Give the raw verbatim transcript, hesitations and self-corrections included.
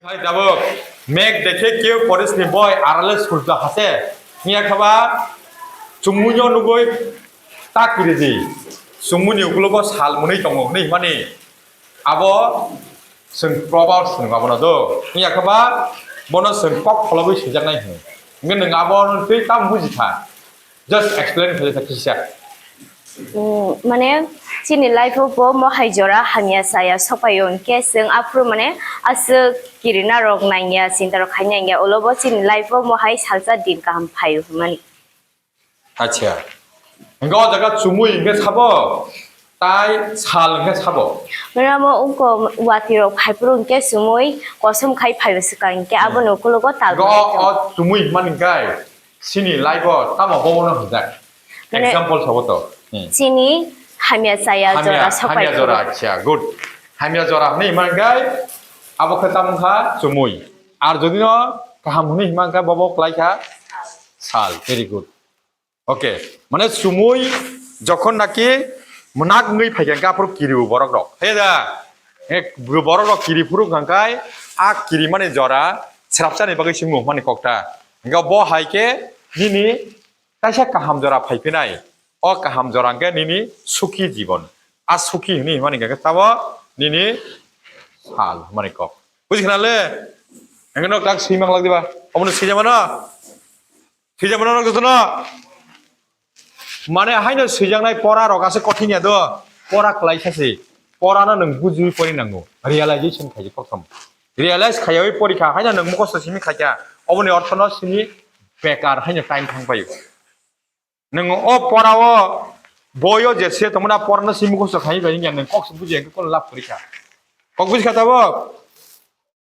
Hai tabuk, meg dekhe keu porisni boi arale surja hase. Hiya khaba, chumui no nugui tak kiri di. Chumui ni ukulogo sal mwnwi tongo, hwnwi himani. Abo chwng proverb swngo abono do. Hiya khaba, bono chwng kok phologwi swijaknai hwn. Hwnkhe nwng abo twi tam buji kha. Just explain khlai kha kisa. Mm, mane chini life o bo mohai jora hamya chaya sopaio hwnkhe chwng aphuru mane aswk kirina rok nangya chinta rok khai nangya ulo bo chini life o mohai salsa din kaham phaio hwnmani. Acha. Hwnkhe o jaga chumui hwnkhe sabo? Tai sal hwnkhe sabo? Mane amo wngko watwi rok phaiphuru hwnkhe chumui kosom khai phaio swkang hwnkhe abono ukulogo tal Hwnkhe o o chumui hwnmani hwnkhe chini life o tamo bobono hwnjak? Mane- Example sabo to. Hmm. Chini hamya chaya jora Hamya, sopai hamya jora, acha, good. Hamya jora hwnwi hwnmani hwnkhe abo khe tamo wngkha chumui. Ar jodi no kaham hwnwi hwnmani hwnkhe bobo kwlai kha sal, very good. Okay, mane chumui jokhon naki mwnag wngwi phai kha hwnkhe aphuru kiriu borok rok. He da? He borok rok kiri phuru hwnkha hwnkhe a kiri mani jora srapsa ni bagwi simi hwnmani kokta. Hwnkhe bo hai khe nini kaisa kaham jora phai phinai. O kaham jora hwnkhe nini sukhi jibon. A sukhi hwnwi hwnmani hwnkhe tabo nini sal hwnmani kok. Buji khna le? Hwnkhe no tak swi mang lak diba? Omono swi jama no? Swi jama no jotono? Mane haino swijaknai pora rok ase kothin ya do. Pora kwlaisa se. Pora no nwng bujiwi pori nango. Realization khai prothom. Realize khaiwi pori kha haino nwng mukhosto simi khai kha. Oboni ortho no simi bekar haino time thang paio. Nwng o pora o boyo je se tongmani a pora no simi mukhosto khai bai ya nwng kok se buji ya kono lab pori kha. Kok buji kha tabo?